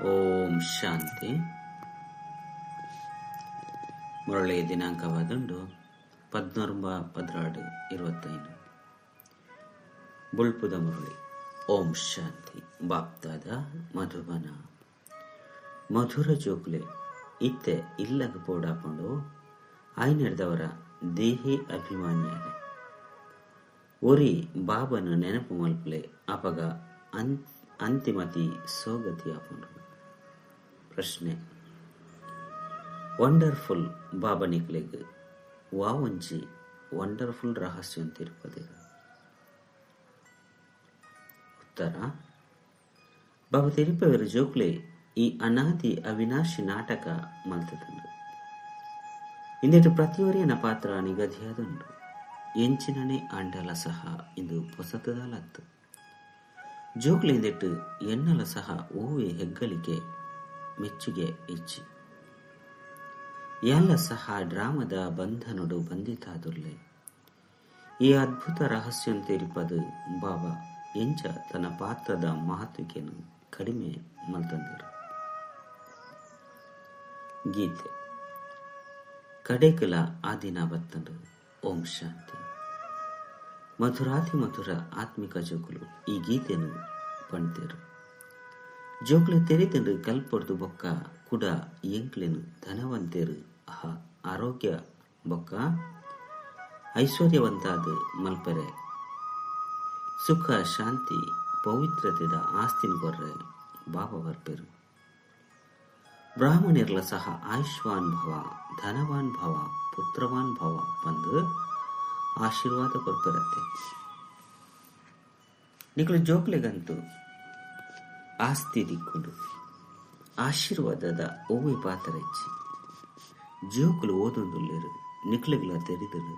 ಓಂ ಶಾಂತಿ. ಮುರಳಿ ದಿನಾಂಕವಾದುಂಡು 19-12-25. ಬುಳ್ಪುದ ಮುರಳಿ. ಓಂ ಶಾಂತಿ. ಬಾಪ್ತಾದ ಮಧುಬನ. ಮಧುರ ಜೋಕ್ಲೆ ಇತ್ತೆ ಇಲ್ಲಗ ಪೋಡಾಪುಂಡು ಆಯ್ನೆಡ್ದವರ ದೇಹಿ ಅಭಿಮಾನಿಯಾಲೆ ಒರಿ ಬಾಬನ ನೆನಪು ಮಲ್ಪಲೆ ಅಪಗ ಅಂತಿಮತಿ ಸೋಗತಿ ಆಪುಂಡು. ಪ್ರಶ್ನೆ: ವಂಡರ್ಫುಲ್ ಬಾಬಾ ನಿಕ್ಲೆಗ್ ವಾವಂಜಿ ವಂಡರ್ಫುಲ್ ರಹಸ್ಯ ತಿರುಪದಿರ? ಉತ್ತರ: ಬಾಬಾ ತಿರುಪವರು ಜೋಕ್ಲೆ ಈ ಅನಾದಿ ಅವಿನಾಶಿ ನಾಟಕ ಮಲ್ತದುಂಡು. ಇಂದೆಟು ಪ್ರತಿಯೊರಿಯನ ಪಾತ್ರ ನಿಗದಿಯಾದುಂಡು. ಎಂಚಿನನೆ ಆಂಡಲ ಸಹ ಇಂದು ಪೊಸತದಲತ್ತು. ಜೋಕ್ಲೆ ಇಂದೆಟು ಎನ್ನಲ ಸಹ ಓವೆ ಹೆಗ್ಗಳಿಕೆ ಮೆಚ್ಚುಗೆ ಇಚ್ಚಿ. ಎಲ್ಲ ಸಹ ಡ್ರಾಮದ ಬಂಧನೊಡು ಬಂಧಿತಾದುರ್ಲೆ. ಈ ಅದ್ಭುತ ರಹಸ್ಯಂ ತೆರಿಪದು ಬಾಬಾ ಎಂಚ ತನ್ನ ಪಾತ್ರದ ಮಹತ್ವಿಕೆಯನ್ನು ಕಡಿಮೆ ಮಲ್ತಂದರು. ಗೀತೆ ಕಡೆಕಲ ಆದಿನ ಬತ್ತಂಡು. ಓಂ ಶಾಂತಿ. ಮಧುರಾತಿ ಮಧುರ ಆತ್ಮಿಕ ಜೋಕುಲು ಈ ಗೀತೆಯನ್ನು ಪಣ್ತೇರು. ಜೋಕ್ಲು ತೆರಿತಂಡು ಕಲ್ಪೊಡ್ದು ಬೊಕ್ಕ ಕುಡ ಎಂಕ್ಲೆನು ಧನವಂತೇರು ಆರೋಗ್ಯ ಬೊಕ್ಕ ಐಶ್ವರ್ಯವಂತಾದ ಮಲ್ಪರೆ ಸುಖ ಶಾಂತಿ ಪವಿತ್ರತೆದ ಆಸ್ತಿನ ಕೊರ್ರೆ ಬಾಬಾ ಬರ್ಪೆರು. ಬ್ರಾಹ್ಮಣರ್ಲ ಸಹ ಆಯುಷ್ವಾನ್ ಭವ, ಧನವಾನ್ ಭವ, ಪುತ್ರವಾನ್ ಭವ ಬಂದು ಆಶೀರ್ವಾದ ಕೊರ್ಪೆರತ್ತೆ. ನಿಕ್ಲು ಜೋಕ್ಲೆಗಂತೂ ಆಸ್ತಿ ದಿಕ್ಕುಂಡು ಆಶೀರ್ವಾದದ ಒವ್ವೆ ಪಾತ್ರ ಇಚ್ಚಿ. ಜೋಕುಲು ಓದೊಂದುಲ್ಲೇರು ನಿಕ್ಲೆಗ್ಲ ತೆರಿದರು.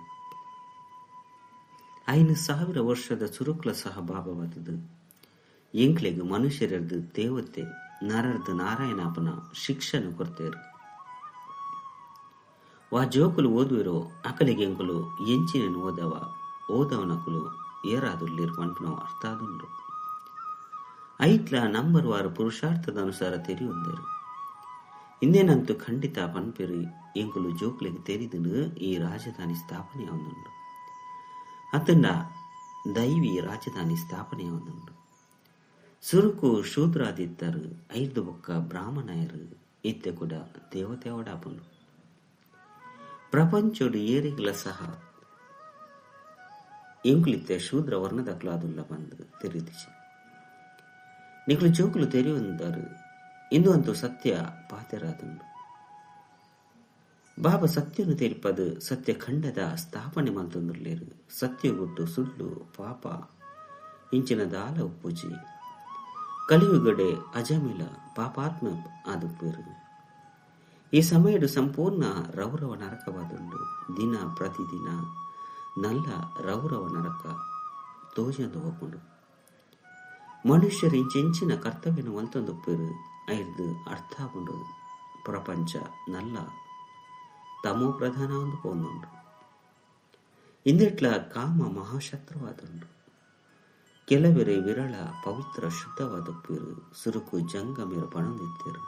5000 ವರ್ಷದ ಚುರುಕ್ಲ ಸಹ ಬಾಬಾ ಬತ್ತದು ಎಂಕ್ಲೆಗ್ ಮನುಷ್ಯರದ್ದು ದೇವತೆ ನರರ್ದು ನಾರಾಯಣಾಪನ ಶಿಕ್ಷಣ ಕೊರ್ತೇರು. ವಾ ಜೋಕುಲು ಓದುವಿರೋ ಅಕಲಿಗೆ ಎಂಕುಲು ಎಂಚಿನ ಓದವ ಓದವನಕುಲು ಏರಾದುಲ್ಲೇರು ಪನ್ಪುನವು ಅರ್ಥ ಆದುಂಡು. ಐಟ್ಲ ನಂಬರ್ ವಾರು ಪುರುಷಾರ್ಥದ ಅನುಸಾರ ತೆರಿಯೊಂದೇರು. ಇಂದೇನಂತೂ ಖಂಡಿತ ಪನ್ಪೆರು ಎಂಕುಲು ಜೋಕ್ಲೆಗ್ ತೆರಿದು ಈ ರಾಜಧಾನಿ ಸ್ಥಾಪನೆ ಆವೊಂದುಂಡು. ಅತ್ತಂಡ ದೈವಿ ರಾಜಧಾನಿ ಸ್ಥಾಪನೆ ಆವೊಂದುಂಡು. ಸುರುಕು ಶೂದ್ರಾದಿತ್ತರು ಐದು ಬೊಕ್ಕ ಬ್ರಾಹ್ಮಣಯರು ಇತ್ತೆ ಕೂಡ ದೇವತೆವಡಾಪುಂಡು. ಪ್ರಪಂಚೋಡು ಏರಿಗ್ಲ ಸಹ ಎಂಕುಲಿತ್ತೆ ಶೂದ್ರ ವರ್ಣದಕ್ಲಾದುಲ್ಲ ಬಂದು ತೆರಿದಿಚಿ. ನಿಕ್ಲು ಜೋಕುಲು ತೆರೆಯುವಂದರು ಇಂದು ಅಂತೂ ಸತ್ಯ ಪಾತೆರಾದುಂಡು. ಬಾಬಾ ಸತ್ಯನು ತೆರಿಪದು ಸತ್ಯ ಖಂಡದ ಸ್ಥಾಪನೆ ಮಲ್ತೊಂದುಲ್ಲೇರು. ಸತ್ಯ ಗುಟ್ಟು ಸುಳ್ಳು ಪಾಪ ಇಂಚಿನ ದಾಲ ಉಪ್ಪುಜಿ. ಕಲಿಯುಗಡೆ ಅಜಮಿಲ ಪಾಪಾತ್ಮ ಆದುಪ್ಪೇರು. ಈ ಸಮಯಡು ಸಂಪೂರ್ಣ ರೌರವ ನರಕವಾದುಂಡು. ದಿನ ಪ್ರತಿದಿನ ನಲ್ಲ ರೌರವ ನರಕ ತೋಜಂದು ಹೋಗುಂಡು. ಮನುಷ್ಯರು ಇಂಚಿನ ಕರ್ತವ್ಯನ ಮಲ್ತೊಂದುಪ್ಪೇರು. ಐರ್ದು ಅರ್ಥ ಆಪುಂಡು ಪ್ರಪಂಚ ನಲ್ಲ ತಮೋ ಪ್ರಧಾನ ಒಂದು ಪೋಂದುಂಡು. ಇಂದೆಟ್ಲ ಕಾಮ ಮಹಾಶತ್ರುವಾದುಂಡು. ಕೆಲವೆರೆ ವಿರಳ ಪವಿತ್ರ ಶುದ್ಧವಾದಪ್ಪೇರು. ಸುರುಕು ಜಂಗಮೇರು ಪಣೊಂದಿತ್ತೇರು.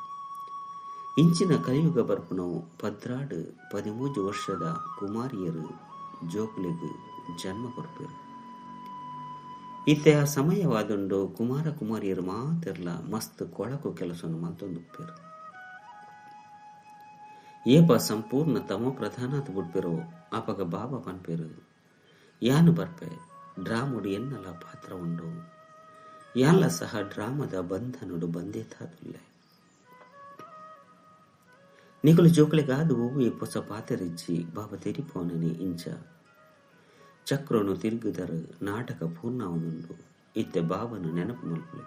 ಇಂಚಿನ ಕಲಿಯುಗ ಬರ್ಪುನವು 12-13 ವರ್ಷದ ಕುಮಾರಿಯರು ಜೋಕುಲೆಗ್ ಜನ್ಮ ಕೊರ್ಪೇರು. ಇತ್ತೆ ಆ ಸಮಯವಾದುಂಡು ಕುಮಾರ ಕುಮಾರಿಯರು ಮಾತೆರ್ಲ ಮಸ್ತ್ ಕೊಳಕು ಕೆಲಸವನ್ನು ಮಲ್ತೊಂದುಪ್ಪೇರು. ಏಪ ಸಂಪೂರ್ಣ ತಮೋ ಪ್ರಧಾನಾತ್ ಬುಡ್ಪೆರೋ ಅಪಗ ಬಾಬಾ ಪನ್ಪೇರು ಯಾನು ಬರ್ಪೆ ಡ್ರಾಮುಡು ಎನ್ನಲ ಪಾತ್ರ ಉಂಡು. ಯಾನ್ಲ ಸಹ ಡ್ರಾಮದ ಬಂಧನುಡು ಬಂದೇತಾದುಲ್ಲೆ. ನಿಕುಲು ಜೋಕುಲೆಗಾದು ಒವ್ವೆ ಪೊಸ ಪಾತೆರಿಜ್ಜಿ ಬಾಬಾ ತೆರಿಪೋನನಿ ಇಂಚ ಚಕ್ರನು ತಿರುಗುದರು ನಾಟಕ ಪೂರ್ಣ ಆವೊಂದುಂಡು. ಇತ್ತೆ ಬಾಬನು ನೆನಪು ಮಲ್ಪುಲೆ.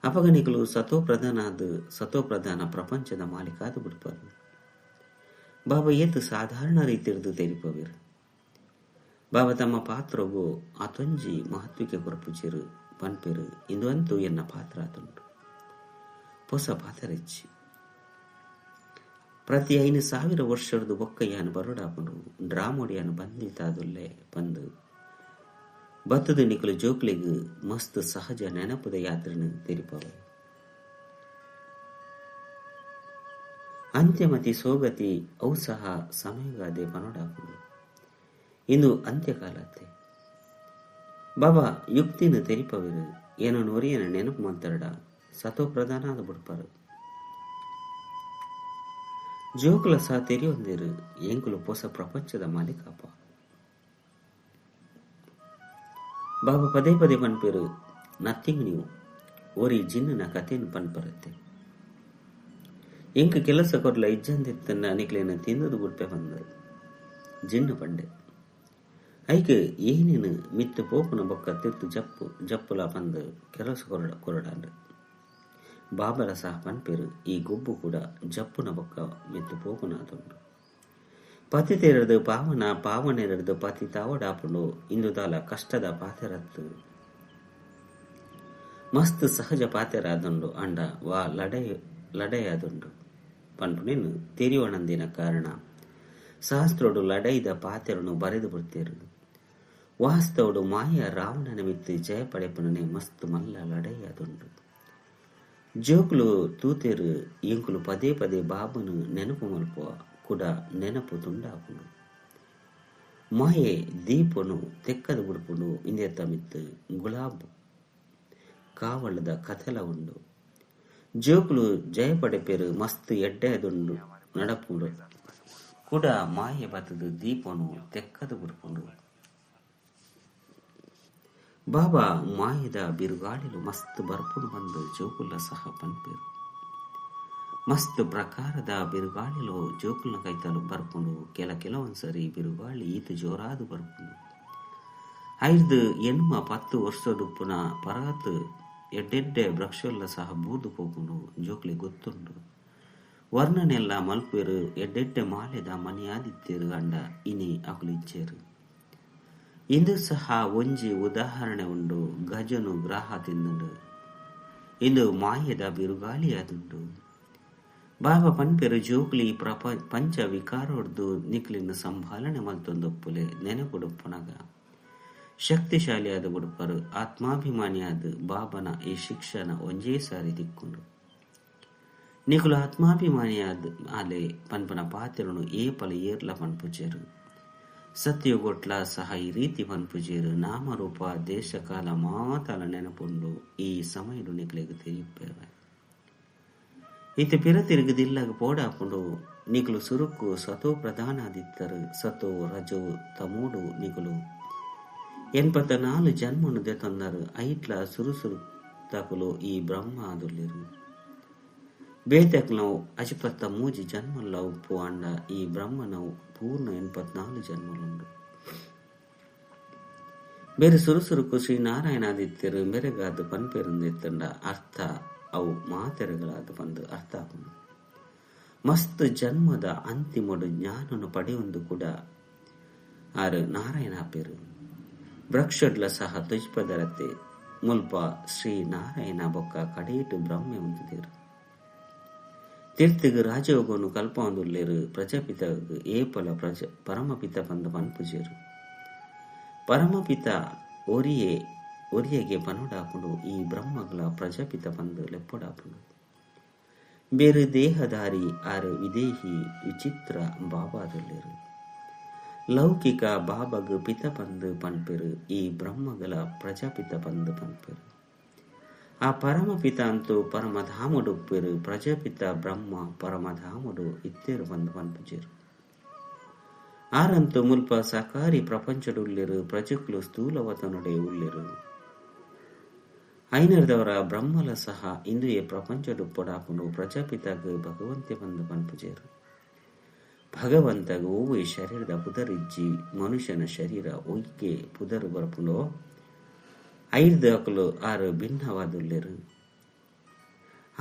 ಅಪಗ ನಿಕುಲು ಸತೋ ಪ್ರಧಾನಾದ ಸತೋ ಪ್ರಧಾನ ಪ್ರಪಂಚದ ಮಾಲೀಕಾದು ಬಿಡ್ಪಾರು. ಬಾಬಾ ಏತು ಸಾಧಾರಣ ರೀತಿರ್ದು ತೆರಿಪವೇರು. ಬಾಬಾ ತಮ್ಮ ಪಾತ್ರಗು ಆತೊಂಜಿ ಮಹತ್ವಿಕೆ ಕೊರಪುಚಿರು ಪನ್ಪೆರು. ಇಂದು ಅಂತೂ ಎನ್ನ ಪಾತ್ರ ಆತುಂಡು. ಪೊಸ ಪಾತರೆಚ್ಚಿ. ಪ್ರತಿ 5000 ವರ್ಷದ ಬೊಕ್ಕ ಯಾನು ಬರೋಡಾಪುಂಡು. ಡ್ರಾಮೋಡಿಯಾನು ಬಂದಿತಾದುಲ್ಲೆ ಬಂದು ಬತ್ತದ ನಿಕುಲು ಜೋಕ್ಲೆಗ್ ಮಸ್ತ್ ಸಹಜ ನೆನಪುದ ಯಾತ್ರೆನು ತೆರಿಪವೆ. ಅಂತ್ಯಮತಿ ಸೋಗತಿ ಅವು ಸಹ ಸಮಯಗಾದೆ ಪನೋಡಾಪುಂಡು. ಇಂದು ಅಂತ್ಯಕಾಲತ್ತೆ. ಬಾಬಾ ಯುಕ್ತಿನ ತೆರಿಪವಿರು ಏನೋ ಒರಿಯನ ನೆನಪು ಮಂತರಡ ಸತೋ ಪ್ರಧಾನ ಬುಡ್ಪಾರು. ಜೋಕುಲ ಸಹ ತೆರಿಯೊಂದಿರು ಎಂಕುಲು ಪೊಸ ಪ್ರಪಂಚದ ಮಾಲೀಕಪ್ಪ. ಬಾಬಾ ಪದೇ ಪದೇ ಪನ್ಪೇರು ನಥಿಂಗ್ ನ್ಯೂ ಒರಿ ಜಿನ್ನನ ಕಥೆಯನ್ನು ಪನ್ಪರತ್ತೆ. ಎಂಕ್ ಕೆಲಸ ಕೊರ್ಲ ಇಜ್ಜಂದಿತ್ತನ್ನ ನಿಕ್ಲೇನ ತಿಂದದು ಬುಡ್ಪೆ ಬಂದ ಜಿನ್ನ ಪಂಡೆ. ಐಕ್ ಏನೇನು ಮಿತ್ತು ಪೋಪುನ ಬೊಕ್ಕ ತಿರ್ತು ಜಪ್ಪು ಜಪ್ಪುಲ ಪಂದು ಕೆಲಸ ಕೊರಡಾಂಡ್. ಬಾಬಲ ಸಹ ಪನ್ಪೇರು ಈ ಗೊಬ್ಬು ಕೂಡ ಜಪ್ಪುನ ಬೊಕ್ಕ ಮಿತ್ತು ಪೋಪುನ ಆದುಂಡು. ಪತಿತೆರದು ಪಾವನ ಪಾವನೆರದು ಪತಿ ತಾವಡಾಪುಂಡು ಇಂದುದಾಲ ಕಷ್ಟದ ಪಾತೆರತ್ತು ಮಸ್ತ್ ಸಹಜ ಪಾತೆರಾದುಂಡು ಅಂಡ ವಾ ಲಡೈಯಾದುಂಡು ಪನ್ಪುನೇನು ತೆರಿವಣಂದಿನ ಕಾರಣ ಶಾಸ್ತ್ರೋಡು ಲಡೈದ ಪಾತೆರನು ಬರೆದು ಬಿಡ್ತೇರು. ವಾಸ್ತವಡು ಮಾಯ ರಾವಣನ ಮಿತ್ತು ಜಯ ಪಡೆಪುನನೆ ಮಸ್ತ್ ಮಲ್ಲ ಲಡೈಯಾದುಂಡು. ಜೋಕುಲು ತೂತೇರು ಎಂಕುಲು ಪದೇ ಪದೇ ಬಾಬನು ನೆನಪು ಮಲ್ಪುವ ಕೂಡ ನೆನಪು ತುಂಡಾಪುಂಡು. ಮಾಯೆ ದೀಪನು ತೆಕ್ಕದ ಬುಡ್ಪುಂಡು ಇಂದೆತ್ತ ಮಿತ್ತು ಗುಲಾಬ್ ಕಾವಳದ ಕಥೆಲ ಉಂಡು. ಜೋಕುಲು ಜಯ ಪಡೆಪೇರು ಮಸ್ತ್ ಎಡ್ಡೆದುಂಡು ನಡಪುಂಡು ಕೂಡ ಮಾಯೆ ಬತ್ತದು ದೀಪನು ತೆಕ್ಕದ ಬುಡ್ಪುಂಡು. ಬಾಬಾ ಮಾಯದ ಬಿರುಗಾಳಿಲು ಮಸ್ತ್ ಬರ್ಪುಂಡು ಬಂದು ಜೋಕುಲ ಸಹ ಪನ್ಪೇರು. ಮಸ್ತ್ ಪ್ರಕಾರದ ಬಿರುಗಾಳಿಲು ಜೋಕುಲ್ನ ಕೈತಲು ಬರ್ಪುಂಡು. ಕೆಲವೊಂದ್ಸರಿ ಬಿರುಗಾಳಿ ಈತ ಜೋರಾದು ಬರ್ಪುಂಡು. 5 ಎಣ್ಮ 10 ವರ್ಷದುಪ್ಪುನ ಪರಾತ್ ಎಡ್ಡೆಡ್ಡೆ ವೃಕ್ಷಲ್ಲ ಸಹ ಬೂರ್ದು ಪೋಪುಂಡು ಜೋಕ್ಲೆ ಗೊತ್ತುಂಡು. ವರ್ಣನೆಲ್ಲ ಮಲ್ಪೇರು ಎಡ್ಡೆಡ್ಡೆ ಮಾಲೆದ ಮನೆಯಾದಿತ್ತೇರು ಅಂಡ ಇನಿ ಅಕುಲು ಇಚ್ಚೇರು. ಇಂದು ಸಹ ಒಂಜಿ ಉದಾಹರಣೆ ಉಂಡು. ಗಜನು ಗ್ರಾಹ ತಿಂದುಂಡು. ಇಂದು ಮಾಯದ ಬಿರುಗಾಳಿಯಾದುಂಡು. ಬಾಬಾ ಪನ್ಪೆರು ಜೋಕ್ಲಿ ಪಂಚ ವಿಕಾರೋಡ್ದು ನಿಕ್ಲಿನ ಸಂಭಾಲನೆ ಮಲ್ತೊಂದೊಪ್ಪುಲೆ ನೆನಪುಡುಪ್ಪುನಗ ಶಕ್ತಿಶಾಲಿಯಾದ ಬುಡುಪರು ಆತ್ಮಾಭಿಮಾನಿಯಾದ ಬಾಬನ ಈ ಶಿಕ್ಷಣ ಒಂಜೇ ಸಾರಿ ತಿಕ್ಕೊಂಡು. ನಿಕುಲು ಆತ್ಮಾಭಿಮಾನಿಯಾದ ಆಲೆ ಪನ್ಪನ ಪಾತ್ರನು ಏಪಲ ಏರ್ಲ ಪನ್ಪುಜೇರು. ಸತ್ಯಗೊಟ್ಲ ಸಹ ಈ ರೀತಿ ಪನ್ಪುಜೇರು. ನಾಮರೂಪ ದೇಶಕಾಲ ಮಾತಲ ನೆನಪುಂಡು ಈ ಸಮಯಡು ನಿಕ್ಲೆಗ್ ತೆರಿಪೇವೆ. ಇತ್ತೆ ಪಿರ ತಿರುಗದಿಲ್ಲಾಗ ಪೋಡಾಪುಂಡು. ನಿಕುಲು ಸುರುಕು ಸತೋ ಪ್ರಧಾನಾದಿತ್ತರು. ಸತೋ ರಜೋ ತಮೋಡು ನಿಕುಲು 84 ಜನ್ಮನು ದೆತೊಂದರು. ಐಟ್ಲ ಸುರು ತಕುಲು ಈ ಬ್ರಹ್ಮ ಆದುಲ್ಲೆರು. ಬೇತಕ್ಲವು ಅಜಿಪತ್ತ ಮೂಜಿ ಜನ್ಮಲ್ಲ ಉಪ್ಪು ಅಂಡ ಈ ಬ್ರಹ್ಮನವು ಪೂರ್ಣ 84 ಜನ್ಮಲುಂಡು. ಬೇರೆ ಸುರುಸುರುಕು ಶ್ರೀ ನಾರಾಯಣಾದಿತ್ಯರು ಮೆರೆಗಾದ ಪನ್ಪೆರುಂದಿತ್ತಂಡ ಅರ್ಥ ಅವು ಮಾತೆರೆಗಳಾದ ಪಂದು ಅರ್ಥ ಆಪುಂಡು. ಮಸ್ತ್ ಜನ್ಮದ ಅಂತಿಮಡು ಜ್ಞಾನನು ಪಡೆಯೊಂದು ಕೂಡ ಆರು ನಾರಾಯಣ ಪೇರು. ವೃಕ್ಷಡ್ಲ ಸಹ ತುಜ್ಪದರತೆ ಮುಲ್ಪ ಶ್ರೀ ನಾರಾಯಣ ಬೊಕ್ಕ ಕಡೆಯಿಟ್ಟು ಬ್ರಹ್ಮೆ ಉಂತುದೇರು. ತೀರ್ಥಿಗು ರಾಜಯೋಗನು ಕಲ್ಪೊಂದುಲ್ಲೇರು. ಪ್ರಜಾಪಿತ ಏಪಲ ಪರಮಪಿತ ಪಂದ ಪನ್ಪುಜೇರು. ಪರಮಪಿತ ಒರಿಯಗೆ ಪನೋಡಾಪುಂಡು. ಈ ಬ್ರಹ್ಮಗಳ ಪ್ರಜಾಪಿತ ಪಂದು ಲೆಪ್ಪೊಡಾಪುಂಡು. ಬೇರು ದೇಹಧಾರಿ ಆರು ವಿದೇಹಿ ವಿಚಿತ್ರ ಬಾಬಾದುಲ್ಲೇರು. ಲೌಕಿಕ ಬಾಬಗ್ ಪಿತ ಪಂದು ಪನ್ಪೆರು. ಈ ಬ್ರಹ್ಮಗಳ ಪ್ರಜಾಪಿತ ಪಂದು ಪನ್ಪೆರು. ಆ ಪರಮಪಿತ ಅಂತೂ ಪರಮಧಾಮುಡುಪ್ಪೆರು. ಪ್ರಜಾಪಿತ ಬ್ರಹ್ಮ ಪರಮಧಾಮುಡು ಇತ್ತೇರು ಪಂದು ಪನ್ಪುಜೇರು. ಆರಂತು ಮುಲ್ಪ ಸಕಾರಿ ಪ್ರಪಂಚಡುಲ್ಲೆರು. ಪ್ರಜೆಕುಲು ಸ್ಥೂಲವತನುಡೆ ಉಲ್ಲೆರು. ಐನರ್ದವರ ಬ್ರಹ್ಮಲ ಸಹ ಇಂದುಯೇ ಪ್ರಪಂಚಡುಪ್ಪೊಡಾಪುಂಡು. ಪ್ರಜಾಪಿತಗ್ ಭಗವಂತೆ ಪಂದು ಪನ್ಪುಜೇರು. ಭಗವಂತಗ ಓವೆ ಶರೀರದ ಪುದರಿಜ್ಜಿ. ಮನುಷ್ಯನ ಶರೀರ ಒಯ್ಕೆ ಪುದರು ಬರಪುಂಡೋ ಐರ್ದು ಅಕುಲು ಆರು ಭಿನ್ನವಾದುಲ್ಲೆರು.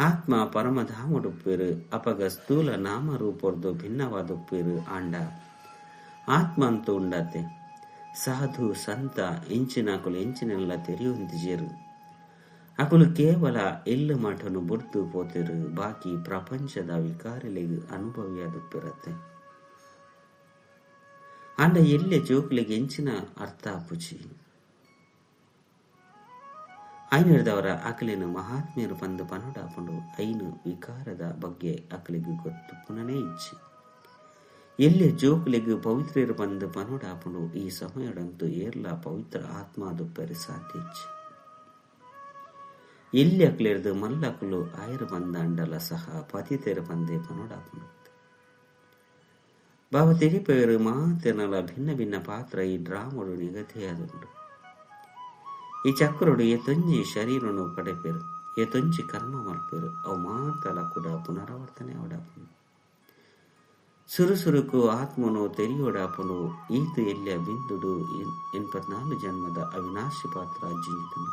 ಆತ್ಮ ಪರಮಧಾಮುಡುಪ್ಪೇರು. ಅಪಗ ಸ್ಥೂಲ ನಾಮರೂಪೊರ್ದು ಭಿನ್ನವಾದುಪ್ಪೇರು. ಆಂಡ ಆತ್ಮ ಅಂತೂ ಉಂಡಾತೆ. ಸಾಧು ಸಂತ ಎಂಚಿನ ಅಕುಲು ಎಂಚಿನೆಲ್ಲ ತೆರಿಯೊಂದಿಜೇರು. ಅಕುಲು ಕೇವಲ ಎಲ್ಲು ಮಠನು ಬುಡ್ದು ಪೋತೆರು. ಬಾಕಿ ಪ್ರಪಂಚದ ವಿಕಾರಲೆಗ್ ಅನುಭವಿಯಾದುಪ್ಪಿರತ್ತೆ. ಆಂಡ ಎಲ್ಲೆ ಜೋಕುಲೆಗ್ ಎಂಚಿನ ಅರ್ಥ ಆಪುಜಿ. ಐನಿಡ್ದವರ ಅಕಲಿನ ಮಹಾತ್ಮೆಯರು ಪಂದು ಪನೋಡಾಪುಂಡು. ಐನು ವಿಕಾರದ ಬಗ್ಗೆ ಅಕಲಿಗೆ ಗೊತ್ತು ಪುನನೇ ಇಚ್ಛೆ. ಎಲ್ಲಿ ಜೋಕುಲಿಗೆ ಪವಿತ್ರೆಯರು ಬಂದು ಪನೋಡಾಪುಂಡು. ಈ ಸಮಯಡಂತೂ ಏರ್ಲ ಪವಿತ್ರ ಆತ್ಮಾದುಪ್ಪರೆ ಸಾಧ್ಯ ಇಚ್ಛೆ. ಎಲ್ಲಿ ಅಕ್ಲಿರ್ದು ಮಲ್ಲಕುಲು ಆಯರು ಬಂದಾಂಡಲ ಸಹ ಪತಿತೆರು ಬಂದೇ ಪನೋಡಾಪುಂಡು. ಬಾಬಾ ತೆರಿಪೇರು ಮಾತೆನಲ ಭಿನ್ನ ಭಿನ್ನ ಪಾತ್ರ ಈ ಡ್ರಾಮಡು ನಿಗದಿಯಾದುಂಡು. ಈ ಚಕ್ರಡು ಏತೊಂಜಿ ಶರೀರನು ಪಡೆಪೇರು, ಏತೊಂಜಿ ಕರ್ಮ ಮಲ್ಪೇರು, ಅವು ಮಾತಲ ಕೂಡ ಪುನರಾವರ್ತನೆ ಅವಡಾಪುಂಡು. ಸುರುಸುರುಕು ಆತ್ಮನು ತೆರಿಯೋಡಾಪುಂಡು. ಈತು ಎಲ್ಲಿಯ ಬಿಂದುಡು 84 ಜನ್ಮದ ಅವಿನಾಶಿ ಪಾತ್ರ ಜಿಂಜಿತನು.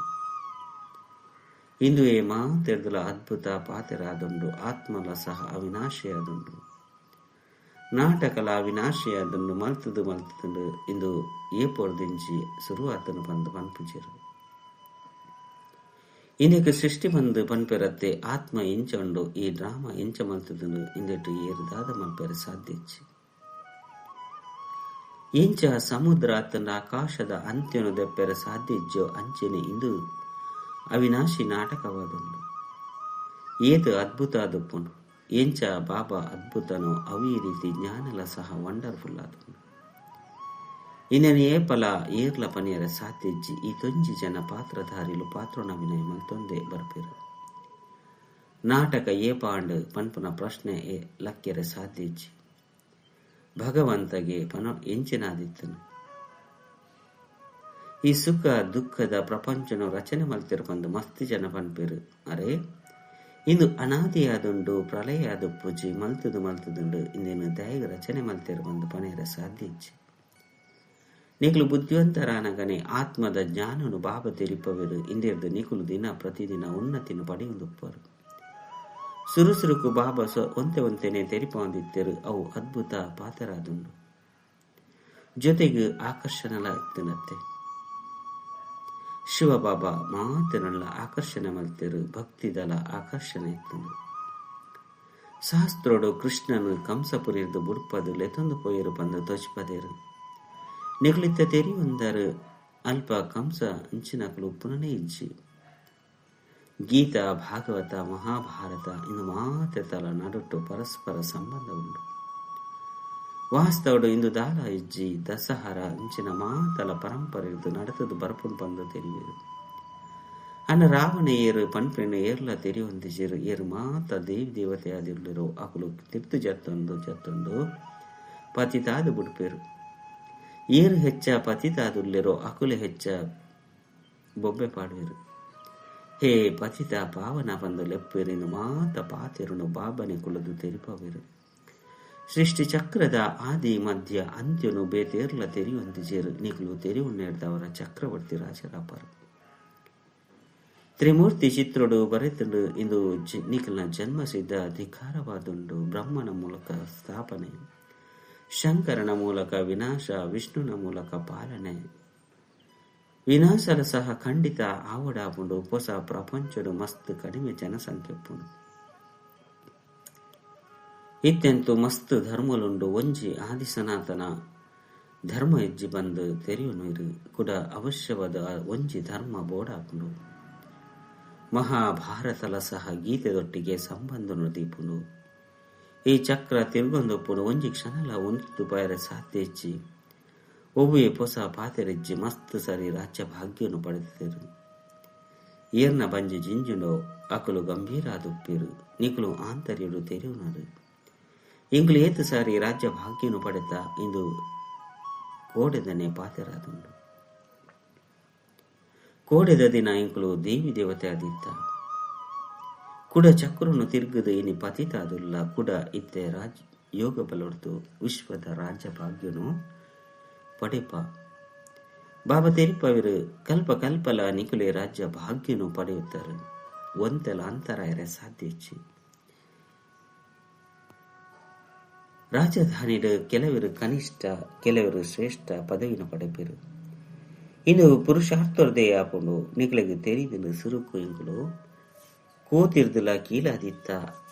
ಇಂದುವೇ ಮಾತೆರ್ದಲ ಅದ್ಭುತ ಪಾತೆರಾದುಂಡು. ಆತ್ಮಲ ಸಹ ಅವಿನಾಶಿಯಾದುಂಡು. ನಾಟಕಲ ಅವಿನಾಶಿಯಾದುಂಡು. ಮಲ್ತದು ಮಲ್ತದುಂಡು ಇಂದು ಏಪೊರ್ದಿಂಚಿ ಸುರುವಾತನು ಬಂದು ಪನ್ಪುಜೆರು. ಇಂದಕ್ಕೆ ಸೃಷ್ಟಿ ಬಂದು ಪನ್ಪೆರತ್ತೆ ಆತ್ಮ ಇಂಚ ಉಂಡು, ಈ ಡ್ರಾಮಾ ಇಂಚ ಮಲ್ತದುಂಡು. ಇಂದೆಟ್ಟು ಏರುದಾದ ಮಲ್ಪೆರೆ ಸಾಧ್ಯ ಇಚ್ಚಿ. ಇಂಚ ಸಮುದ್ರ ಆತನ ಆಕಾಶದ ಅಂತ್ಯನು ದೆಪ್ಪೆರೆ ಸಾಧ್ಯ ಇಜ್ಜೋ ಅಂಚೆನೆ ಇಂದು ಅವಿನಾಶಿ ನಾಟಕವಾದುಂಡು. ಏತು ಅದ್ಭುತ ಆದುಪ್ಪುಂಡು. ಎಂಚ ಬಾಬಾ ಅದ್ಭುತನೋ ಅವೇ ರೀತಿ ಜ್ಞಾನಲ ಸಹ ವಂಡರ್ಫುಲ್ ಆದುಂಡು. ಇನ್ನೇನು ಏಪಲ ಏರ್ಲ ಪನಿಯರ ಸಾಧ್ಯಜ್ಜಿ. ಈ ತೊಂಜಿ ಜನ ಪಾತ್ರಧಾರಿಲು ಪಾತ್ರನ ವಿನಯ ಮಲ್ತೊಂದೇ ಬರ್ಪೇರು. ನಾಟಕ ಏಪಾಂಡು ಪನ್ಪುನ ಪ್ರಶ್ನೆ ಲಕ್ಕೆರೆ ಸಾಧ್ಯಜ್ಜಿ. ಭಗವಂತಗೆ ಪನ ಎಂಚಿನಾದಿತ್ತನು. ಈ ಸುಖ ದುಃಖದ ಪ್ರಪಂಚನು ರಚನೆ ಮಲ್ತಿರು ಪಂದು ಮಸ್ತಿ ಜನ ಪನ್ಪೇರು. ಅರೆ ಇಂದು ಅನಾದಿಯಾದುಂಡು, ಪ್ರಳಯ ಪೂಜಿ ಮಲ್ತದು ಮಲ್ತದುಂಡು. ಇಂದೇನು ದಯಗ ರಚನೆ ಮಲ್ತಿರು ಬಂದು ಪನೆಯರ ಸಾಧ್ಯ ಇಚ್ಛೆ. ನಿಕಲು ಬುದ್ಧಿವಂತರಾನಗನೆ ಆತ್ಮದ ಜ್ಞಾನನು ಬಾಬ ತೆರಿಪವರು. ಇಂದಿರ್ದು ನಿಕುಲು ದಿನ ಪ್ರತಿದಿನ ಉನ್ನತಿನ ಪಡೆಯುಂದುಪ್ಪರು. ಸುರುಸುರುಕು ಬಾಬಾ ಒಂತೆ ಒಂತೆನೆ ತೆರಿಪೊಂದಿತ್ತರು. ಅವು ಅದ್ಭುತ ಪಾತರಾದುಂಡು. ಜೊತೆಗೆ ಆಕರ್ಷಣಲ ಇತ್ತನತ್ತೆ. ಶಿವಬಾಬಾ ಮಾತಿನಲ್ಲ ಆಕರ್ಷಣೆ ಮಲ್ತಿರು, ಭಕ್ತಿದಲ ಆಕರ್ಷಣೆ ಇತ್ತನು. ಶಾಸ್ತ್ರೋಡು ಕೃಷ್ಣನು ಕಂಸಪುರಿರ್ದು ಬುಡ್ಪದು ಲೆತೊಂದು ಪೋಯರು ಬಂದು ತೋಚ್ಪದೇರು. ನಿಗುಳಿತ ತೆರಿ ಒಂದರು ಅಲ್ಪ ಕಂಸ ಅಂಚಿನಕಲು ಪುನನೇ ಇಜ್ಜಿ. ಗೀತಾ, ಭಾಗವತ, ಮಹಾಭಾರತ ಇನ್ನು ಮಾತೆತಲ ನಡುಟ್ಟು ಪರಸ್ಪರ ಸಂಬಂಧ ಉಂಟು. ವಾಸ್ತವಡು ಇಂದು ದಾಲ ಇಜ್ಜಿ ದಸಹರ ಇಂಚಿನ ಮಾತಲ ಪರಂಪರೆ ಇದ್ದು ನಡೆತದು ಬರಪುನ್ ಬಂದು ತೆರಿಯರು. ಅನ್ನ ರಾವಣ ಏರು ಪನ್ಪೆಣ್ಣು ಏರ್ಲ ತೆರಿಯೊಂದಿಜರು. ಏರು ಮಾತ ದೇವಿ ದೇವತೆ ಆದಿಲ್ಲರು ಅಕಲು ತಿರ್ತು ಜತ್ತೊಂದು ಜತ್ತೊಂದು ಪತಿತಾದು ಬುಡ್ಪೇರು. ಏರು ಹೆಚ್ಚ ಪತಿತಾದುಲ್ಲೆರೋ ಅಕುಲು ಹೆಚ್ಚ ಬೊಬ್ಬೆ ಪಾಡುವೆರು. ಹೇ ಪತಿತ ಪಾವನ ಬಂದು ಲೆಪ್ಪೇರಿನ ಮಾತ ಪಾತೆರುನು ಬಾಬನೆ ಕುಲದು ತೆರಿಪವೇರು. ಸೃಷ್ಟಿ ಚಕ್ರದ ಆದಿ ಮಧ್ಯ ಅಂತ್ಯನು ಬೇತೇರ್ಲ ತೆರಿಯುವಂತಿಜೇರು. ನಿಕಲು ತೆರಿಯುನ್ನೇರ್ದವರ ಚಕ್ರವರ್ತಿ ರಾಜರಾಪರು. ತ್ರಿಮೂರ್ತಿ ಚಿತ್ರೋಡು ಬರೆತುಂಡು. ಇಂದು ನಿಖಲ್ನ ಜನ್ಮಸಿದ್ಧ ಅಧಿಕಾರವಾದುಂಡು. ಬ್ರಹ್ಮನ ಮೂಲಕ ಸ್ಥಾಪನೆ, ಶಂಕರನ ಮೂಲಕ ವಿನಾಶ, ವಿಷ್ಣುನ ಮೂಲಕ ಪಾಲನೆ. ವಿನಾಶಲ ಸಹ ಖಂಡಿತ ಆವಡಾಪುಂಡು. ಹೊಸ ಪ್ರಪಂಚಡು ಮಸ್ತ್ ಕಡಿಮೆ ಜನಸಂಖ್ಯೆ ಪುಂಡು. ಇತ್ತೆಂತು ಮಸ್ತ್ ಧರ್ಮಲುಂಡು. ಒಂಜಿ ಆದಿ ಸನಾತನ ಧರ್ಮ ಹೆಜ್ಜಿ ಬಂದು ತೆರೆಯುನೀರು ಕೂಡ ಅವಶ್ಯವಾದ ಒಂಜಿ ಧರ್ಮ ಬೋಡಾಪುಂಡು. ಮಹಾಭಾರತಲ ಸಹ ಗೀತೆದೊಟ್ಟಿಗೆ ಸಂಬಂಧನು ದೀಪುಂಡು. ಈ ಚಕ್ರ ತಿರುಗೊಂದೊಪ್ಪುಡು ಒಂಜಿ ಕ್ಷಣಲ ಒಂದು ಬಾಯರೆ ಸಾಧ್ಯ ಹೆಚ್ಚಿ. ಒವ್ವೇ ಪೊಸ ಪಾತೆರೆಜ್ಜಿ ಮಸ್ತ್ ಸರಿ ರಾಜ್ಯ ಭಾಗ್ಯನು ಪಡೆದಿರು. ಏರ್ನ ಬಂಜಿ ಜಿಂಜುಂಡೋ ಅಕಲು ಗಂಭೀರ ಆದುಪ್ಪಿರು. ನಿಕಲು ಆಂತರ್ಯಡು ತೆರೆಯುನರು. ಇಂಗ್ಲು ಏತು ಸಾರಿ ರಾಜ್ಯ ಭಾಗ್ಯನು ಪಡೆತ ಇಂದು ಕೋಡೆದನೆ ಪಾತೆರಾದುಂಡು. ಕೋಡೆದ ದಿನ ಇಂಕುಲು ದೇವಿ ದೇವತೆ ಆದಿತ್ತ. ಕುಡ ಚಕ್ರನು ತಿರುಗದು ಇನಿ ಪತಿತಾದುಲ್ಲ. ಕುಡ ಇತ್ತೆ ರಾಜ್ ಯೋಗ ಬಲೊಡ್ತು ವಿಶ್ವದ ರಾಜ್ಯ ಭಾಗ್ಯನು ಪಡೆಪ. ಬಾಬಾ ತೆರಿಪವರು ಕಲ್ಪ ಕಲ್ಪಲ ನಿಕುಲೆ ರಾಜ್ಯ ಭಾಗ್ಯನು ಪಡೆಯುತ್ತಾರೆ. ಒಂತೆಲ ಅಂತರ ಸಾಧ್ಯ ಇಚ್ಚಿ. ರಾಜಧಾನಿಡು ಕೆಲವರು ಕನಿಷ್ಠ, ಕೆಲವರು ಶ್ರೇಷ್ಠ ಪದವಿನ ಪಡೆಪಿರು. ಇನ್ನು ಪುರುಷಾರ್ಥರ್ದೇ ಆಪುಂಡು. ನಿಕಲಿಗೆ ತೆರಿದಿನ ಸುರುಕು ಇಂಕುಲು ಕೋತಿರ್ದುಲ ಕೀಲಾದಿತ್ತ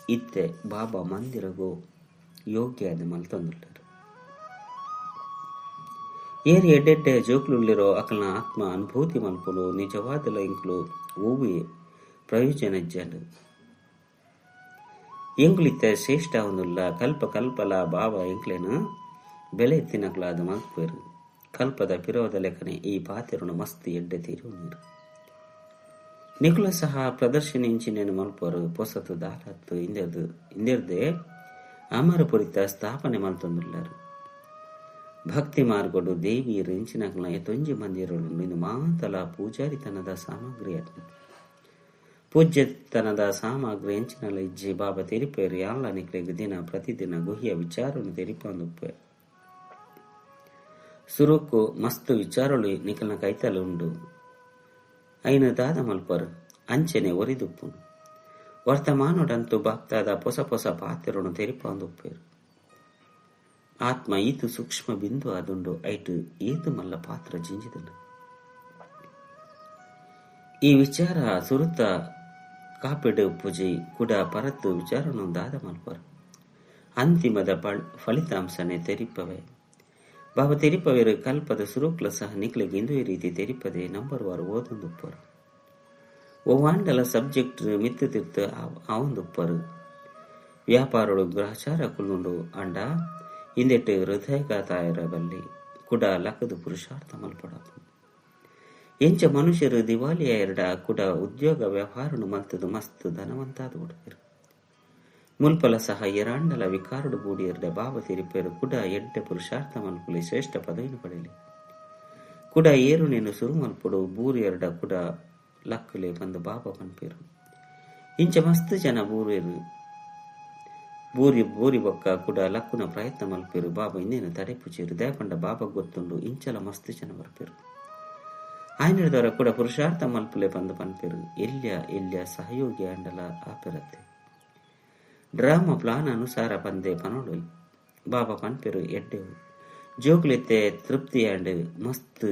ಇತ್ತೆ ಬಾಬಾ ಮಂದಿರಗು ಯೋಗ್ಯ ಅದು ಮಲ್ತೊಂದುಲ್ಲರು. ಏರು ಎಡ್ಡೆಡ್ಡೆ ಜೋಕ್ಲುಳ್ಳಿರೋ ಅಕಲ್ನ ಆತ್ಮ ಅನುಭೂತಿ ಮಲ್ಪುಂಡು. ನಿಜವಾದಲ ಇಂಕುಲು ಒವ್ವೇ ಪ್ರಯೋಜನ ಇಜ್ಜಂಡ್. ಎಂಕುಲಿತ್ತೆ ಶ್ರೇಷ್ಠ ಆವೊಂದುಲ್ಲ. ಕಲ್ಪ ಕಲ್ಪಲ ಬಾಬಾ ಎಂಕ್ಲೆನ್ ಬೆಲೆ ಇತ್ತಿನಕುಲಾದ್ ಮಲ್ಪುವೆರ್. ಕಲ್ಪದ ಪಿರೋದ ಲೆಕ್ಕನೆ ಈ ಪಾತೆರೊನು ಮಸ್ತ್ ಎಡ್ಡೆ ತೆರಿಯೊನುವೆರ್. ನಿಕುಲ ಸಹ ಪ್ರದರ್ಶನ ಇಂಚಿನೆನ್ ಮಲ್ಪುವರು. ಪೊಸತ್ ದಾಲತ್ ಇಂದೆರ್ದೆ ಅಮರಪುರಿತ ಸ್ಥಾಪನೆ ಮಲ್ತೊಂದುಲ್ಲರ್. ಭಕ್ತಿ ಮಾರ್ಗೊಡು ದೇವಿಯರು ಇಂಚಿನಕುಲ್ನ ಏತೊಂಜಿ ಮಂದಿರೊಲು ಇಂದು ಮಾತಲ ಪೂಜಾರಿತನದ ಸಾಮಗ್ರಿ ಆತ್ಂಡ್. ಪೂಜ್ಯತನದ ಸಾಮಗ್ರಿ ಎಂಚಿನಲ ಇಜ್ಜಿ. ಬಾಬಾ ತೆರಿಪೆರ್ ಯಾನ್ಲ ನಿಕ್ಲೆಗ್ ದಿನ ಪ್ರತಿದಿನ ಗುಹ್ಯ ವಿಚಾರೊನು ತೆರಿಪಾವೊಂದುಪ್ಪುವೆ. ಸುರುಕು ಮಸ್ತ್ ವಿಚಾರೊಲು ನಿಕಲ್ನ ಕೈತಲ್ ಉಂಡು. ಐನ್ ದಾದ ಮಲ್ಪರ್ ಅಂಚೆನೆ ಒರಿದುಪ್ಪುಂಡು. ವರ್ತಮಾನೊಡಂತೂ ಬಾಪ್ದಾದ ಪೊಸ ಪೊಸ ಪಾತೆರೊನು ತೆರಿಪಾವೊಂದುಪ್ಪುವೆರ್. ಆತ್ಮ ಈತ್ ಸೂಕ್ಷ್ಮ ಬಿಂದು ಆದುಂಡು. ಐಟ್ ಏತ್ ಮಲ್ಲ ಪಾತ್ರ ಜಿಂಜಿದುಂಡು. ಈ ವಿಚಾರ ಸುರುತ ಕಾಪಿಡ್ ಉಪ್ಪುಜಿ. ಕುಡ ಪರತ್ ವಿಚಾರೊನು ದಾದ ಮಲ್ಪರ್ ಅಂತಿಮದ ಫಲಿತಾಂಶನೆ ತೆರಿಪವೆ. ಬಾಬಾ ತೆರಿಪವೆರ್ ಕಲ್ಪದ ಸುರುಕ್ಲ ಸಹ ನಿಕ್ಲೆಗ್ ಇಂದುವೆ ರೀತಿ ತೆರಿಪದೆ ನಂಬರ್ ವಾರ್ ಓದೊಂದುಪ್ಪರು. ಒವ್ವಾಂಡಲ ಸಬ್ಜೆಕ್ಟ್ ಮಿತ್ತ್ ತಿರ್ತ್ ಆವೊಂದುಪ್ಪರು. ವ್ಯಾಪಾರೊಡು ಗ್ರಹಚಾರ ಕುಲ್ಲುಂಡು ಆಂಡ ಇಂದೆಟ್ ಹೃದಯಘಾತ ಆಯೆರೆ ಬಲ್ಲಿ. ಕುಡ ಲಕ್ಕದ್ ಪುರುಷಾರ್ಥ ಮಲ್ಪೊಡಾಪುಂಡು. ಎಂಚ ಮನುಷ್ಯರು ದಿವಾಳಿಯಾಯೆರ್ಡ ಕುಡ ಉದ್ಯೋಗ ವ್ಯವಹಾರನು ಮಲ್ತುದು ಮಸ್ತ್ ಧನವಂತಾದ್ ಬುಡ್ಪೆರ್. ಮುಲ್ಪಲ ಸಹ ಏರಾಂಡಲ ವಿಕಾರೊಡು ಬೂಡಿಯೆರ್ಡ ಬಾಬಾ ತೆರಿಪೆರ್ ಕುಡ ಎಡ್ಡೆ ಪುರುಷಾರ್ಥ ಮಲ್ಪುಲೆ ಶ್ರೇಷ್ಠ ಪದವಿನ್ ಪಡೆಲೆ. ಕುಡ ಏರುನೆನ್ ಸುರು ಮಲ್ಪೊಡು ಬೂರಿಯೆರ್ಡ ಕುಡ ಲಕ್ಕುಲೆ ಪಂದ್ ಬಾಬಾ ಪನ್ಪೆರ್. ಇಂಚ ಮಸ್ತ್ ಜನ ಬೂರಿಯೆರ್ ಬೂರಿ ಬೂರಿ ಬೊಕ್ಕ ಕುಡ ಲಕ್ಕುನ ಪ್ರಯತ್ನ ಮಲ್ಪೆರ್. ಬಾಬಾ ಇಂದೆನ್ ತಡೆಪುಜೆರ್. ದಾಯೆಪಂಡ ಬಾಬಾಗ್ ಗೊತ್ತುಂಡು ಇಂಚಲ ಮಸ್ತ್ ಜನ ಬರ್ಪೆರ್. ಆಯನದವರ ಕೂಡ ಪುರುಷಾರ್ಥ ಮಲ್ಪುಲೆ ಪಂದ್ ಪನ್ಪೆರ್. ಎಲ್ಯ ಎಲ್ಯ ಸಹಯೋಗಿ ಆಂಡಲ ಆಪೆರತ್ತೆ. ಡ್ರಾಮಾ ಪ್ಲಾನ್ ಅನುಸಾರ ಪಂದೆ ಪನೊಡು. ಬಾಬಾ ಪನ್ಪೆರ್ ಎಡ್ಡೆವು. ಜೋಕುಲಿತ್ತೆ ತೃಪ್ತಿಯಾಂಡ್ ಮಸ್ತ್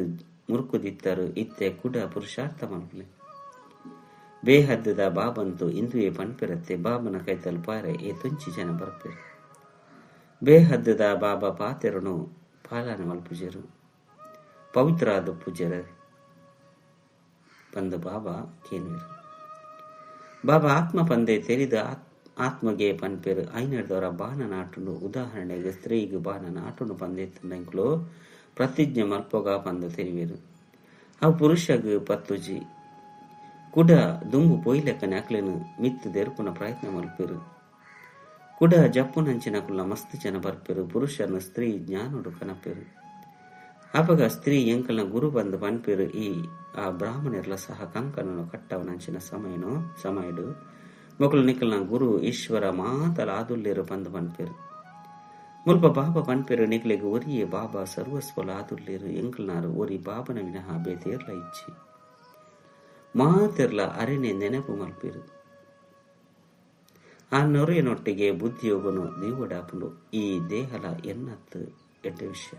ಮುರುಕುದಿತ್ತರು. ಇತ್ತೆ ಕುಡ ಪುರುಷಾರ್ಥ ಮಲ್ಪುಲೆ. ಬೇಹದ್ದದ ಬಾಬಂತು ಇಂದುವೆ ಪನ್ಪೆರತ್ತೆ. ಬಾಬನ ಕೈತಲ್ ಪಾರೆ ಏತೊಂಚಿ ಜನ ಬರ್ಪೆರ್. ಬೇಹದ್ದದ ಬಾಬಾ ಪಾತೆರೊನು ಪಾಲನೆ ಮಲ್ಪುಜೆರ್. ಪವಿತ್ರ ಆದುಪ್ಪುಜೆರ್ ಪಂದ್ ಬಾಬಾ ಕೇನುವೆರ್. ಬಾಬಾ ಆತ್ಮ ಪಂದೆ ತೆರಿದ ಆತ್ಮಗೆ ಪನ್ಪೆರ್. ಐನರ್ದವರ ಬಾಣ ನಾಟುಂಡು. ಉದಾಹರಣೆಗ್ ಸ್ತ್ರೀಗ್ ಬಾಣ ನಾಟುಂಡು ಪಂದೆತ್ತುಂಡ ಎಂಕುಲು ಪ್ರತಿಜ್ಞೆ ಮಲ್ಪೊಗ ಪಂದ್ ತೆರಿವೆರ್. ಅವು ಪುರುಷಗ್ ಪತ್ತುಜಿ. ಕುಡ ದುಂಬು ಪೋಯಿಲೆಕ್ಕನೆ ಅಕ್ಲೆನ್ ಮಿತ್ತ್ ದೆರ್ಪುನ ಪ್ರಯತ್ನ ಮಲ್ಪೆರ್. ಕುಡ ಜಪ್ಪುನಂಚಿನಕುಲ್ನ ಮಸ್ತ್ ಜನ ಬರ್ಪೆರ್. ಪುರುಷನ ಸ್ತ್ರೀ ಜ್ಞಾನೊಡು ಕನಪೆರ್. ಅಪಗ ಸ್ತ್ರೀ ಎಂಕಲ್ನ ಗುರು ಪಂದ್ ಪನ್ಪೆರ್. ಈ ಆ ಬ್ರಾಹ್ಮಣೆರ್ಲ ಸಹ ಕಂಕಣನು ಕಟ್ಟವನಂಚಿನ ಸಮಯಡು ಮೊಕುಲು ನಿಕಲ್ನ ಗುರು ಈಶ್ವರ ಮಾತಲ ಆದುಲ್ಲೆರ್ ಪಂದ್ ಪನ್ಪೆರ್. ಮುಲ್ಪ ಬಾಬಾ ಪನ್ಪೆರ್ ನಿಕ್ಲೆಗ್ ಒರಿಯೇ ಬಾಬಾ ಸರ್ವಸ್ವಲ ಆದುಲ್ಲೆರ್. ಎಂಕಲ್ನಾರ್ ಒರಿ ಬಾಬನ ವಿನಃ ಬೇತೇರ್ಲ ಇಜ್ಜಿ. ಮಾತೆರ್ಲ ಅರೆನೆ ನೆನಪು ಮಲ್ಪೆರ್. ಆ ನೊರೆಯನೊಟ್ಟಿಗೆ ಬುದ್ಧಿಯೋಗನು ದೀವೊಡಾಪುಂಡು. ಈ ದೇಹಲ ಎನ್ನತ್ ಎಡ್ಡೆ ವಿಷಯ.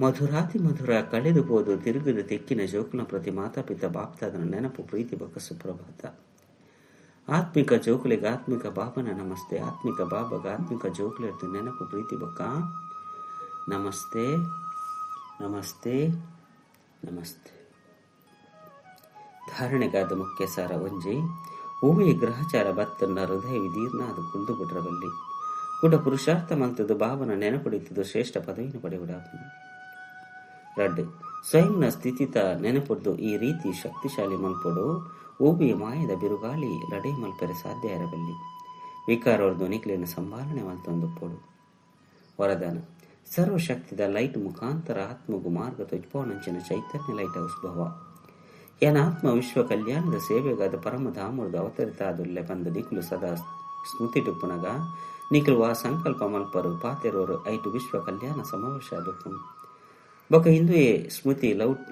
ಮಧುರಾತಿ ಮಧುರ ಕಳೆದು ಪೋದು ತಿರುಗದ ತೆಕ್ಕಿನ ಜೋಕುಲ ಪ್ರತಿ ಮಾತಾಪಿತ ಬಾಪ್ತಾದನ ನೆನಪು ಪ್ರೀತಿ ಬೊಕ್ಕ ಸುಪ್ರಭಾತ. ಆತ್ಮಿಕ ಜೋಕುಲೆಗ್ ಆತ್ಮಿಕ ಬಾಬನ ನಮಸ್ತೆ. ಆತ್ಮಿಕ ಬಾಬಗ ಆತ್ಮಿಕ ಜೋಕುಲೆರ್ದ್ ನೆನಪು ಪ್ರೀತಿ ಬೊಕ್ಕ ನಮಸ್ತೆ ನಮಸ್ತೆ ನಮಸ್ತೆ. ಧಾರಣೆಗಾದ ಮುಖ್ಯ ಸಾರ ಒಂಜಿ ಒವ್ವೇ ಗ್ರಹಚಾರ ಬತ್ತನ್ನ ಹೃದಯ ವಿದೀರ್ಣ ಅದು ಕುಲ್ದು ಬಿಡ್ರಬಲ್ಲಿ. ಕುಡ ಪುರುಷಾರ್ಥ ಮಲ್ತದು ಬಾಬನ ನೆನಪುಡಿತದು ಶ್ರೇಷ್ಠ ಪದವಿಯನ್ನು ಪಡೆಯುವುದಾಪುಂಡು. ರಡ್ಡ್ ಸ್ವಯಂನ ಸ್ಥಿತಿತ ನೆನಪುಡ್ದು ಈ ರೀತಿ ಶಕ್ತಿಶಾಲಿ ಮಲ್ಪೊಡು. ಒವ್ವೇ ಮಾಯದ ಬಿರುಗಾಳಿ ಲಡೈ ಮಲ್ಪೆರೆ ಸಾಧ್ಯ ಇರಬಲ್ಲಿ. ವಿಕಾರೊರ್ದು ನಿಕ್ಲೆನ ಸಂಭಾಲನೆ ಮಲ್ತೊಂದುಪ್ಪೊಡು. ವರದಾನ ಸರ್ವಶಕ್ತಿದ ಲೈಟ್ ಮುಖಾಂತರ ಆತ್ಮಗು ಮಾರ್ಗ ತೊಜ್ಪಾವನಂಚಿನ ಚೈತನ್ಯ ಲೈಟ್ ಹೌಸ್ ಭವ. ಯಾನ್ ಆತ್ಮ ವಿಶ್ವ ಕಲ್ಯಾಣದ ಸೇವೆಗಾದ ಪರಮಧಾಮುರ್ದು ಅವತರಿತ ಆದುಲ್ಲೆ ಪಂದ್ ನಿಕುಲು ಸದಾ ಸ್ಮೃತಿಡುಪ್ಪುನಗ ನಿಕುಲು ಆ ಸಂಕಲ್ಪ ಮಲ್ಪರು ಪಾತೆರೋರು ಐಟು ವಿಶ್ವ ಕಲ್ಯಾಣ ಸಮಾವೇಶ ಆದುಪ್ಪುಂಡು. ಬೊಕ ಇಂದುವೆ ಸ್ಮೃತಿ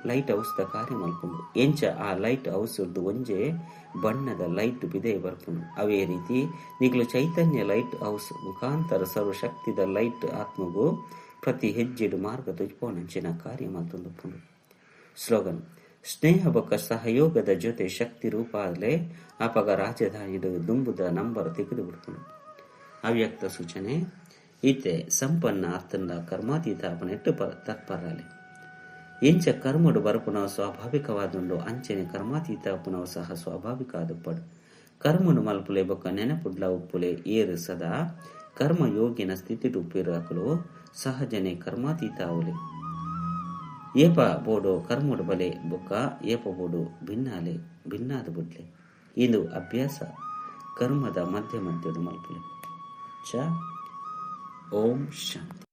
ಲೈಟ್ ಹೌಸ್ ದ ಕಾರ್ಯ ಮಲ್ಪುಂಡು. ಎಂಚ ಆ ಲೈಟ್ ಹೌಸ್ ರ್ದು ಒಂಜೆ ಬಣ್ಣದ ಲೈಟ್ ಬಿದೆಯ ಬರ್ಪುಂಡು. ಅವೇ ರೀತಿ ನಿಕುಲು ಚೈತನ್ಯ ಲೈಟ್ ಹೌಸ್ ಮುಖಾಂತರ ಸರ್ವಶಕ್ತಿದ ಲೈಟ್ ಆತ್ಮಗು ಪ್ರತಿ ಹೆಜ್ಜೆಡು ಮಾರ್ಗ ತೊಜ್ಪಾವನಂಚಿನ ಕಾರ್ಯ ಮಲ್ತೊಂದುಪ್ಪುಂಡು. ಸ್ಲೋಗನ್ ಸ್ನೇಹ ಬೊಕ್ಕ ಸಹಯೋಗದ ಜೊತೆ ಶಕ್ತಿ ರೂಪಾದಲೆ ಅಪಗ ರಾಜಧಾನಿಡು ದುಂಬುದ ನಂಬರ್ ತೆಗೆದು ಬಿಡ್ಪುಂಡು. ಅವ್ಯಕ್ತ ಸೂಚನೆ ಇತ್ತೆ ಸಂಪನ್ನ ಅತ್ತಂಡ ಕರ್ಮಾತೀತ ಅಪನೆಟ್ಟು ತತ್ಪರಾಲೆ. ಇಂಚ ಕರ್ಮಡು ಬರಪುನವು ಸ್ವಾಭಾವಿಕವಾದುಂಡು ಅಂಚನೆ ಕರ್ಮಾತೀತ ಉಪ್ಪುನವು ಸಹ ಸ್ವಾಭಾವಿಕ ಆದುಪ್ಪಡು. ಕರ್ಮನು ಮಲ್ಪುಲೆ ಬೊಕ್ಕ ನೆನಪುಡ್ಲ ಉಪ್ಪುಲೆ ಏರು ಸದಾ ಕರ್ಮಯೋಗಿನ ಸ್ಥಿತಿಡು ಉಪ್ಪುವೆರ್ ಅಕುಲು ಸಹಜನೆ ಕರ್ಮಾತೀತ ಆವೊಲಿ. ಏಪ ಬೋಡು ಕರ್ಮಡು ಬಲೆ ಬೊಕ್ಕ ಏಪ ಬೋಡು ಭಿನ್ನಾಲೆ ಭಿನ್ನಾದ ಬುಡ್ಲೆ. ಇಂದು ಅಭ್ಯಾಸ ಕರ್ಮದ ಮಧ್ಯ ಮಧ್ಯಡು ಮಲ್ಪುಲೆ. ಚ ಓಂ ಶಾಂತಿ.